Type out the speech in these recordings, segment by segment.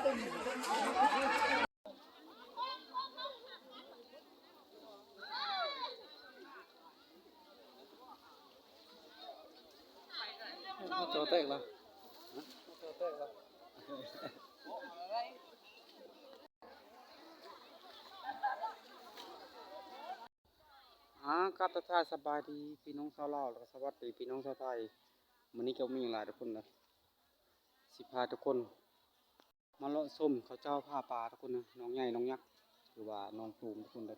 ຈໍແຕກລະ ຈໍແຕກລະ. ອາ ກາບທັກທາຍສະບາຍດີພີ່ນ້ອງຊາວລາວ ແລະ ກະສະຫວັດດີພີ່ນ້ອງຊາວໄທ. ມື້ນີ້ກະບໍ່ມີຫຍັງຫຼາຍທຸກຄົນເດີ ຊິພາທຸກຄົນມາເລາະຊົມເຂົາເຈົ້າຜ່າປາທຸກຄົນເດີ ໜອງໃຫຍ່ໜອງຍັກ ຫຼືວ່າໜອງຕູມທຸກຄົນເດີ.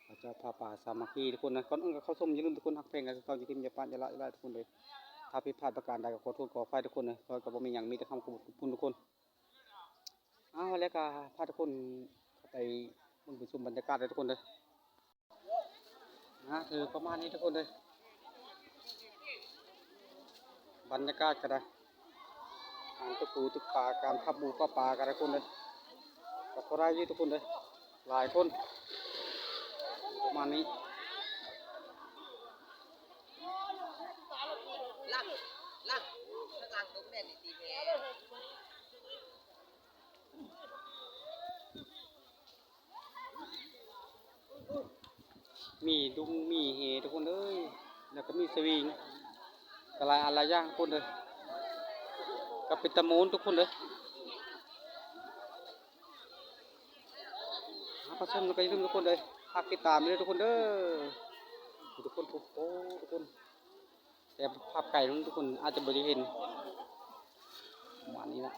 ເຂົາເຈົ້າຜ່າປາສາມັກຄີທຸກຄົນເດີ. ກ່ອນອື່ນກະເຂົ້າຊົມ ຢ່າລືມທຸກຄົນຮັກແພງກັນຄືເກົ່າ ຢ່າຖິ້ມຢ່າປະ ຢ່າລະ ຢ່າລະທຸກຄົນເດີ. ຖ້າຜິດພາດປະການໃດກະຂໍໂທດຂໍອະໄພທຸກຄົນເດີ. ຂ້ອຍກະບໍ່ມີຫຍັງ ມີແຕ່ຄຳຂອບຄຸນທຸກຄົນ. ເອົາ ແລ້ວກະພາທຸກຄົນເຂົ້າໄປເບິ່ງໄປຊົມບັນຍາກາດເດີທຸກຄົນເດີ. ນະ ຄືປະມານນີ້ທຸກຄົນເດີ ບັນຍາກາດກະໄດ້ ການຕຶກປູຕຶກປາ ການພັບບູປາປາກະໄດ້ທຸກຄົນເດີ. ກະພໍໄດ້ຢູ່ທຸກຄົນເດີ ຫຼາຍຄົນ ປະມານນີ້. ຫຼັງ ຫຼັງ ຂ້າງຫຼັງຕົງແມ່ນດີແທ້. ມີດຸງມີເຫທຸກຄົນເອີຍ ແລ້ວກະມີສະວິງ ກະຫຼາຍອັນຫຼາຍຢ່າງທຸກຄົນເດີ. ກະເປັນຕາມ່ວນທຸກຄົນເດີ. ຫາປະຊາຊົນກະຢ່າລືມທຸກຄົນເດີ ຝາກຕິດຕາມເດີທຸກຄົນເດີ. ທຸກຄົນ ໂອ້ ທຸກຄົນ ແຕ່ພາບໄກນັ້ນທຸກຄົນອາດຈະບໍ່ໄດ້ເຫັນ ປະມານນີ້ລະ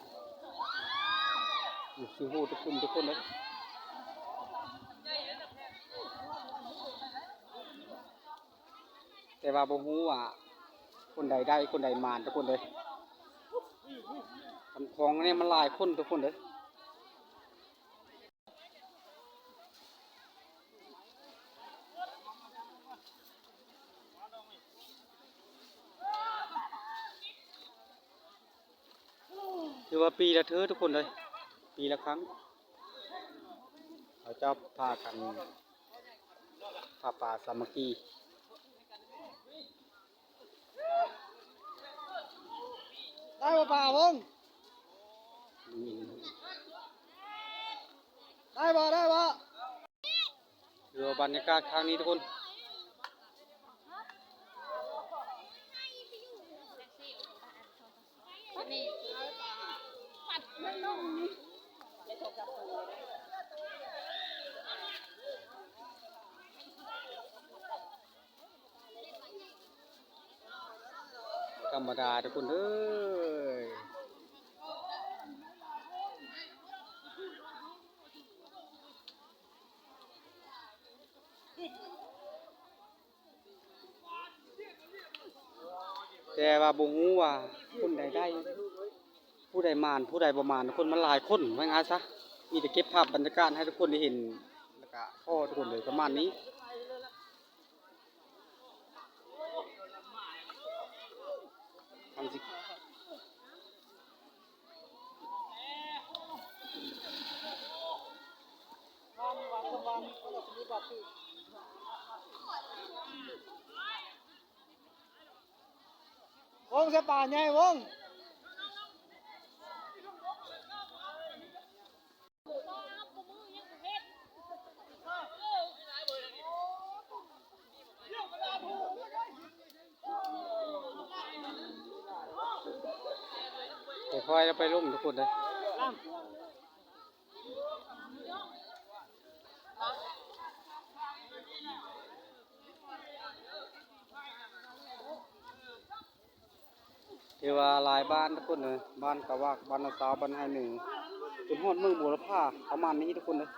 ຊິຮູ້ທຸກກຸ່ມທຸກຄົນເລີຍ. ແຕ່ວ່າບໍ່ຮູ້ວ່າຄົນໃດໄດ້ຄົນໃດໝານທຸກຄົນເລີຍ. ຂອງນີ້ມັນຫຼາຍຄົນທຸກຄົນເລີຍ. ຖືວ່າປີລະເທື່ອທຸກຄົນເລີຍ ປີລະຄັ້ງ ເຂົາເຈົ້າພາກັນພາປາສາມັກຄີ. ໄດ້ບໍ່ປາວົງ? ໄດ້ບໍ່ ໄດ້ບໍ່? ຖືວ່າບັນຍາກາດຄັ້ງນີ້ທຸກຄົນ ບໍ່ທຳມະດາທຸກຄົນເອີຍ. ແຕ່ວ່າບໍ່ຮູ້ວ່າຄົນໃດໄດ້ ຜູ້ໃດໝານ ຜູ້ໃດບໍ່ໝານ ຄົນມັນຫຼາຍຄົນ ວ່າງ່າຍຊະ. ມີແຕ່ເກັບພາບບັນຍາກາດໃຫ້ທຸກຄົນໄດ້ເຫັນ ແລ້ວກະພໍທຸກຄົນເລີຍ ປະມານນີ້. ວົງ ໃສ່ປາໃຫຍ່ ວົງ. ຄ່ອຍໆ ແລ້ວໄປລົງທຸກຄົນເດີ. ຖືວ່າຫຼາຍບ້ານທຸກຄົນເອີຍ ບ້ານກະວາກ ບ້ານນາຊາວ ບ້ານໄຮ່ເໜືອ ຈົນຮອດເມືອງບົວລະພາ ປະມານນີ້ທຸກຄົນເອີຍ.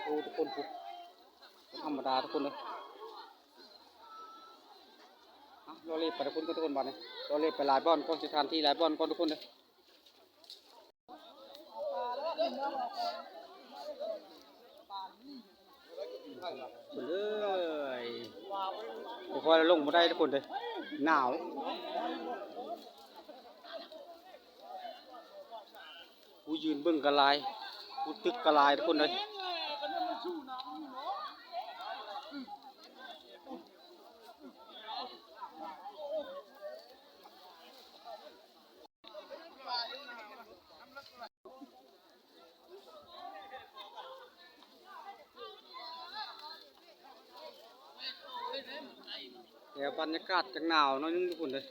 ໂອ້ໂຫ ທຸກຄົນ ບໍ່ທຳມະດາທຸກຄົນເອີຍ. ເອົາ ລໍເລໄປທຸກຄົນກ່ອນ ທຸກຄົນ ບາດນີ້ ລໍເລໄປຫຼາຍບ່ອນກ່ອນ ສະຖານທີ່ຫຼາຍບ່ອນກ່ອນທຸກຄົນເອີຍ. ເອີຍ ບໍ່ຄ່ອຍລົງບໍ່ໄດ້ທຸກຄົນເດີ ໜາວ. ຜູ້ຢືນເບິ່ງກະຫຼາຍ ຜູ້ຕຶກກະຫຼາຍທຸກຄົນເດີ. ແຕ່ບັນຍາກາດຈັກໜາວໜ້ອຍໜຶ່ງທຸກຄົນເດີ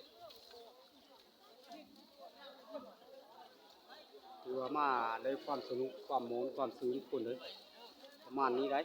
ຖືວ່າມາໄດ້ຄວາມສະໜຸກ ຄວາມມ່ວນ ຄວາມຊື່ນທຸກຄົນເດີ ປະມານນີ້ໄດ໋.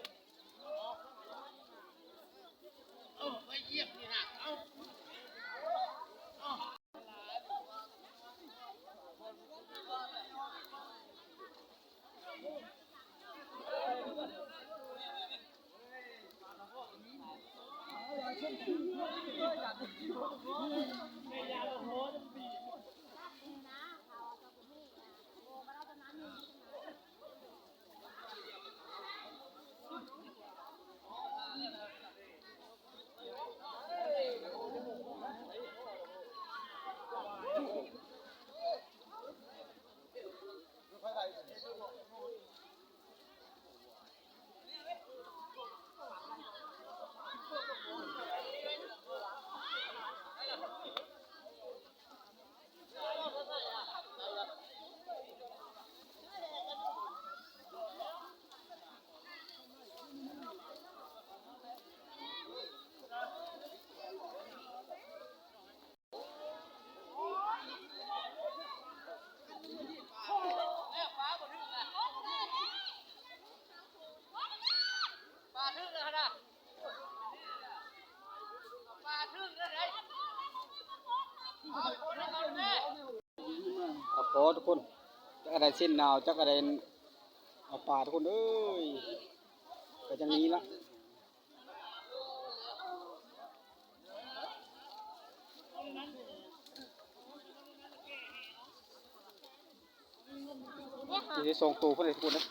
ເອົາພໍທຸກຄົນ ຈັກອັນໃດເສັ້ນນາວ ຈັກອັນໃດເອົາປາທຸກຄົນເອີຍ ກໍຈັ່ງນີ້ລະ ຢູ່ໃນສອງໂຕພຸ້ນເດ້ທຸກຄົນເດ້.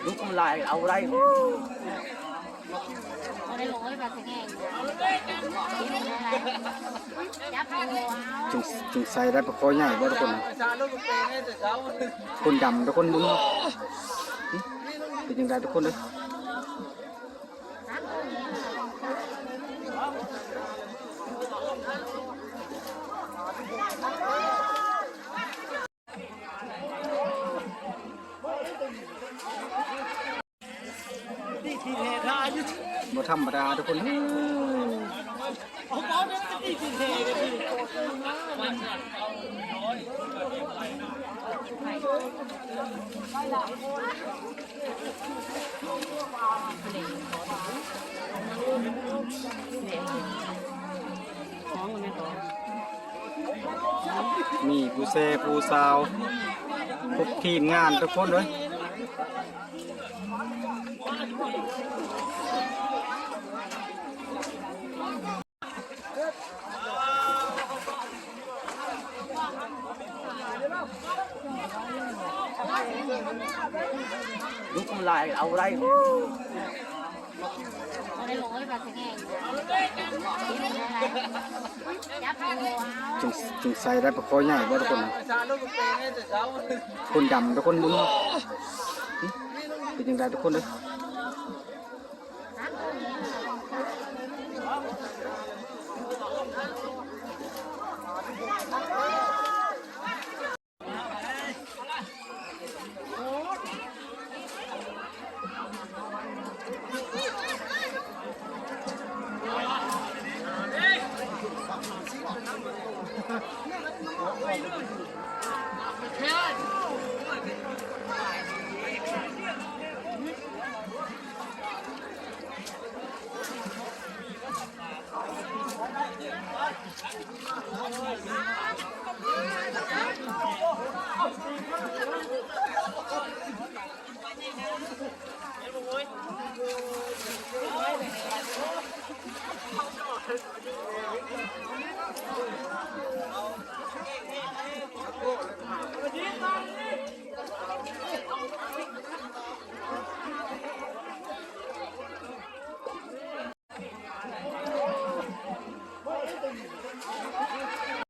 ລຸກມາຫຼາຍເອົາໄດ້ ຈຶ່ງ ຈຶ່ງໃສ່ໄດ້ປາຄໍໃຫຍ່ບໍ່ທຸກຄົນ? ຄົນດຳທຸກຄົນເບິ່ງເນາະ ເປັນຈັ່ງໃດທຸກຄົນເດີ? ບໍ່ທຳມະດາທຸກຄົນເອີຍ. ມີຜູ້ແຊຜູ້ສາວ ຄົບທີມງານທຸກຄົນເລີຍ. ລຸກມາຫຼາຍເອົາໄດ້ ຈຶ່ງ ຈຶ່ງໃສ່ໄດ້ປາຄໍໃຫຍ່ບໍ່ທຸກຄົນ? ຄົນດຳທຸກຄົນເບິ່ງເນາະ ເປັນຈັ່ງໃດທຸກຄົນເດີ? ໄປເລີຍ